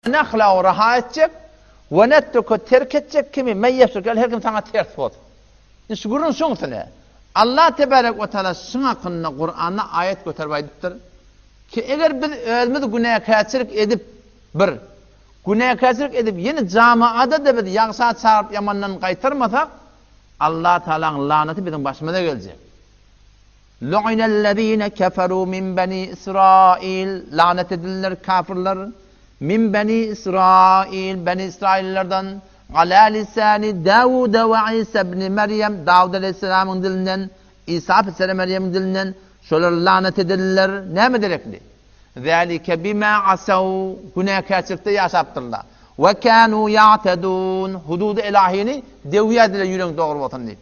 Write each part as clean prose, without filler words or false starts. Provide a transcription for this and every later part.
Nahlaw raha etjek, we netruku terk etjek kimi, men ýefsuk ýaly her kim saňa ters bolsun. Indi şu gürrüň şuň üstüne. Allah tebarek we taala şuň hakynda Kuranda aýat göterip aýdypdyr ki, eger biz özümiz günäkärçilik edip bir, günäkärçilik edip ýene jamaada-da biz ýagşa çagyryp ýamandan gaýtarmasak, Allah taalaň lanaty biziň başymyza geljek. Lu'inellezine keferu min beni Israil, Lanet edildiler kafirler, min beni Israil, beni Israillerden, ala lisani Dawuda we Isa ibn Meryem, Dawud aleýhissalamyň dilinden, Isa psere Merýemiň dilinden, şolar lanet edildiler, näme derekli? Zalike bima asaw, günäkärçilikde ýaşapdyrlar. We kanu ýa'tedun, hududy ilahyny döwýärdiler ýüregiň dogry bolsun diýip.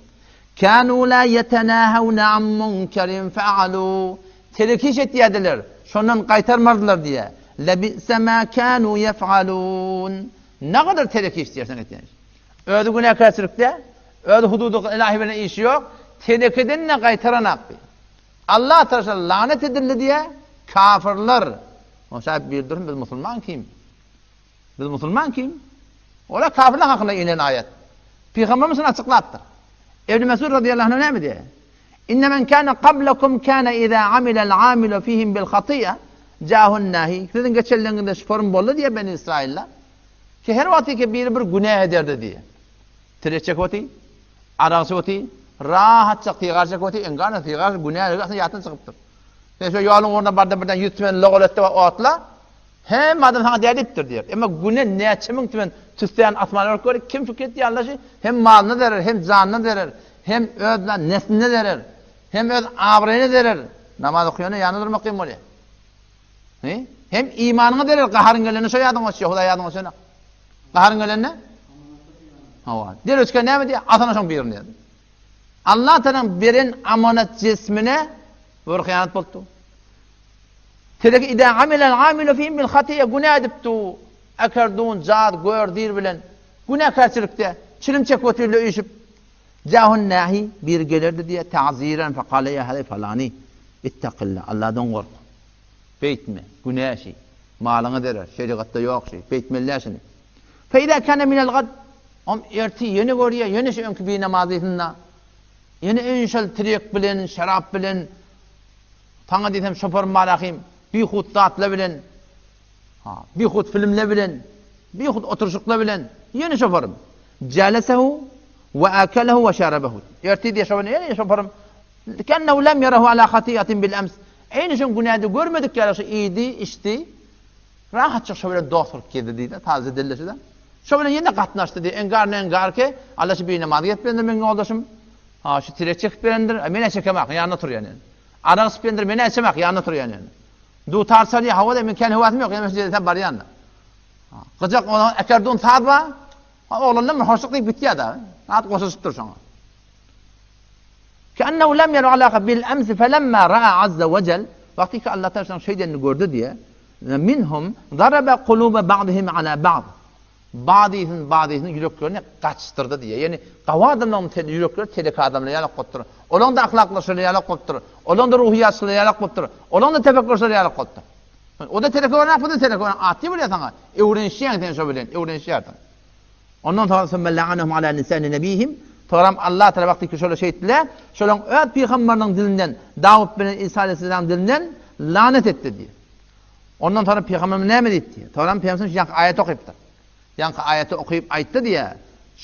Kanu la ýetenahewne an munkerin fealu, Telek iş etýärdiler, şondan gaýtarmardylar diýýär. Lebi'se ma kanu ýef'alun, Nagadar telek iş diýersiň etýän iş. Özi günäkärçilikde, özi hududy ylahy bilen işi ýok, telekeden-de gaýtaranak bi. Allah tarapyndan lanet edildi diýýär, kafirler. Onça bir durun biz musulman kim? Biz musulman kim? Olar kafirler hakynda inen aýat. Pygamberimiz şuny açyklapdyr. Ibn Mesud radiyallahu anh näme diýýär? Inne men kana qablakum kana iza amila al-amilu fihim bil hati'a jahun nahi. Siziň geçenleriňizde şu form boldy diýýär Beni Israilde. Ki her wagt ki biri bir günä ederdi diýýär. Tirek çekip oty, arak içip oty, rahatça sigar çekip oty, engarna sigar günä aslynda ýatdan çykypdyr. Sen şu ýoluň ugrunda barda birden 100 tümen logal etdi we otla, Hemme adam saňa däli edipdir diýer. Emma güne näçe müň tümen tüssäni asmana baryp görüp, kim pikir etdi ýaly şi, hem malyna zerer, hem janyna zerer, hem öz nesline zerer, hem öz abraýyna zerer. Namaz okaýanda ýanynda durmak kyn bolýar. He? Hem imanyňa zerer, gaharyň gelende şo ýadyňa düşýär, Hudaý ýadyňa düşenok. Gaharyň gelende? Hawa. Derrew çykan näme diýýär? Asana şoň birini diýýär. Allah Tagalaň beren amanat jismine bir hyýanat bolupdy. Telek idä amilel amilu fihim bil hatiýe günä edip du, ekerdun, jaz, gör, dir bilen günäkärçilikde çilim çekip otyrlar üýşüp. Jahun nahi biri gelerdi diýe ta'ziren fekale ýa hale falani ittakilla Allahdan gork. Beýtme, günä şi. Malyňa zerer, şerigatda ýok şi. Beýtmeli däl şuny. Fe idä kana minel gad om ertir ýene görýär, ýene şu öňki binamazysynda. Ýene öýünşel tirek bilen, şerap bilen Saňa diýsem şoparym Malahym, bihut zatlar bilen, ha, bihut filmler bilen, bihut oturyşyklar bilen, ýene şoparym. Jalesehu we akalehu we şarabehu. Ertir diýe şoparym, ýene şoparym. Kennehu lem yarahu ala hatiyatin bil ems. Eýni şoň günäde görmedik ýaly şu iýdi, içdi. Rahatça şo bilen dost bolup gezdi diýdi, taze dilleşdi. Şo bilen ýene gatnaşdy diýdi. Engar ne engar ki, Allah şu bir namaz gelip berendir meň ýoldaşym. Ha, şu tirek çekip berendir. Men çekemak, ýanynda oturýan ýene. Arak içip berendir, men içemek, ýanynda oturýan ýene. Dutar çalýar, hawa-da, men kän höwesim ýok, ýene şu ýerde barýan-da. Gyjak, ona ekerdun saz bar. Ha, oglanlar bir hoşluk diýip gitýär-de. At goşulyşyp dur şoňa. Kennehu lem yer alaka bil emsi felemma ra'a azza ve cel Wagty ki Allah Teala şoň şeýdenini gördi diýe. Minhum daraba kuluba ba'dihim ala ba'd. Bazysyny bazysynyň ýüreklerini gaçdyrdy diýýär. Ýagny gawy adamlaryň te ýürekleri telek adamlar ýalak bolupdyr. Olaryň-da ahlaklary şolar ýalak bolupdyr. Olaryň-da ruhyýaty şolar ýalak bolupdyr. Olaryň-da tefekküri şolar ýalak bolupdyr. O-da teleke bolan, bu-da teleke bolan. Atly bolýar saňa. Öwrenişýäň sen şo bilen, öwrenişýärsiň. Ondan soňra sümme la'anahum ala lisani nebihim. Soňram Allah Teala wagty ki şolar şeýtdiler, şolaryň öz pygamberiniň dilinden, Dawut bilen Isa aleyhisselamyň dilinden lanet etdi diýýär. Ondan soňra pygamberimiz näme diýipdi? Soňra pygamberimiz ýaňky aýaty okypdyr. Ýaňky aýaty okyp aýtdy diýýär.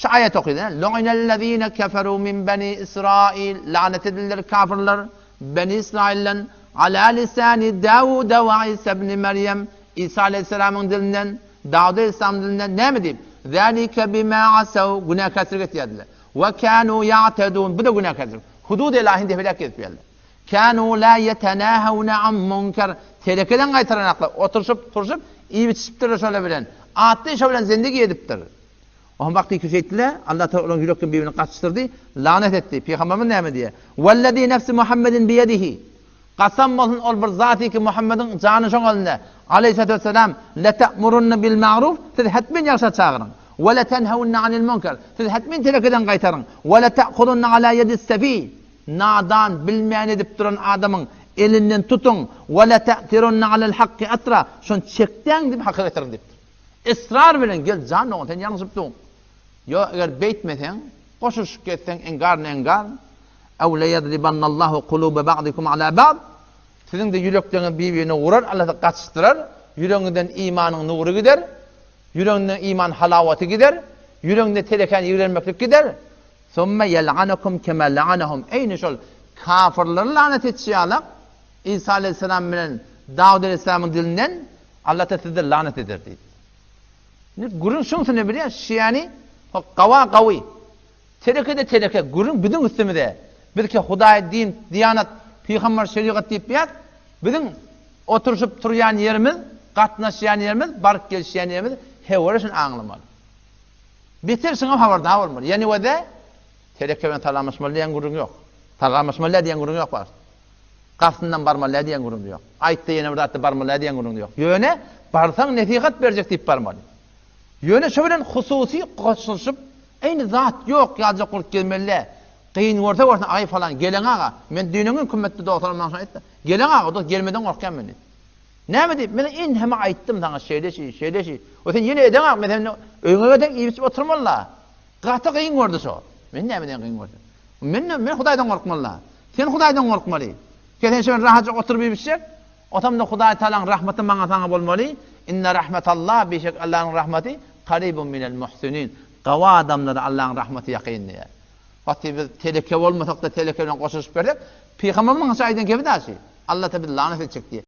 Şu aýaty okydy. Lu'inellezine keferu min beni Israil. Lanet edildiler kafirler Beni Israilden ala lisani Dawuda we Isa ibn Meryem. Isa aleyhisselamyň dilinden, Dawud aleyhisselamyň dilinden näme diýip? Zalike bima asaw günäkärçilik etýärdiler. We kanu ya'tadun. Bu da günäkärçilik. Hudud ilahyny depeläp gezip ýörler. Kanu la ýetenahewne an munker, Telekeden gaýtaranaklar, oturyşyp, turşup, iýip-içişipdirler şolar bilen. Atly şo bilen zindigi edipdir. Oňa wagty ki şeýtdiler, Allah Tagala olaryň ýüreklerini bir-birine gatyşdyrdy, lanet etdi. Pygamberimiz näme diýýär? Wellezî nefsi Muhammedin biýedihi. Kasam bolsun ol bir zaty ki Muhammediň jany şoň elinde. Aleýhissalatu wesselam, Lete'murunne bil ma'ruf, siz hetmen ýagşa çagyryň. We letenhewunne anil munker, siz hetmen telekeden gaýtaryň. We lete'huzunne ala ýedis sefih. Nadan, bilmeýän edip duran adamyň elinden tutuň, we lete'tirunne alel hakki atra, şony çekdäň diýip haka getiriň diýipdir. Israr bilen gel jan dogan sen ýalňyşypdyň. Ýok eger beýtmeseň, goşulyşyp gezseň engar-nengar, Ew leýadribannallahu kulube ba'dikum ala ba'd, Siziň-de ýürekleriňiz bir-birine urar, Alla sizi gatyşdyrar, ýüregiňizden imanyň nury gider, ýüregiňden iman halawaty gider, ýüregiňde telekäni ýigrenmeklik gider. Summe ýel'anukum kema la'anahum, Eýni şol kafyrlary lanat etişi ýalak, Isa aleýhissalam bilen Dawut aleýhissalamyň dilinden Alla-da sizi lanat eder diýdi. Indi gürrüň şuňsuny bilýän, şiäni gawa gawy. Teleke-de teleke, gürrüň biziň üstümize. Bizki Hudaý, din, diýanat, pygamber, şerigat diýip ýat. Biziň oturyşyp turýan ýerimiz, gatnaşýan ýerimiz, baryp gelişýän ýerimiz hewere şuny aňlamaly. Beter şuňa habardar bolmaly. Ýani wede teleke bilen salamlaşmaly diýen gürrüň ýok. Salamlaşmaly diýen gürrüň ýok bar. Gapysyndan barmaly däl diýen gürrüň-de ýok. Aýtsa ýene bir zatda barmaly däl diýen gürrüň-de ýok. Ýöne barsaň nesihat berjek diýip barmaly. Ýöne şo bilen hususy goşulyşyp, eýni zat ýok ýaljak bolup gezmeli däl. Kyn görse görsün, aý falan, geleň aga, men düýnüň gün kümmetde dostlarym maňa şony aýtdy. Geleň aga, dost gelmeden gorkýan men diýdi. Näme diýip, men enheme aýtdym saňa şeýle şi, şeýle şi. O sen ýene edeň aga, men sen öýüňe gelseň iýip-içip oturmaly-la. Gaty kyn gördi şo. Men nämeden kyn gördüm? Men men Hudaýdan gorkmaly-la. Sen Hudaýdan gorkmaly. Ke sen şöyle rahatjyk oturyp iýip içjek. Otamda Hudaý Tagalaň rahmaty maňa saňa bolmaly. Inne rahmetallah bişek Allanyň rahmaty karibun minel muhsinin. Gawy adamlara Allanyň rahmaty ýakyn diýýär. Wagty biz teleke bolmasak-da teleke bilen goşulyşyp bersek, pygamberimiziň aýdan gepi daşy. Alla ta bizi lanat etjek diýýär.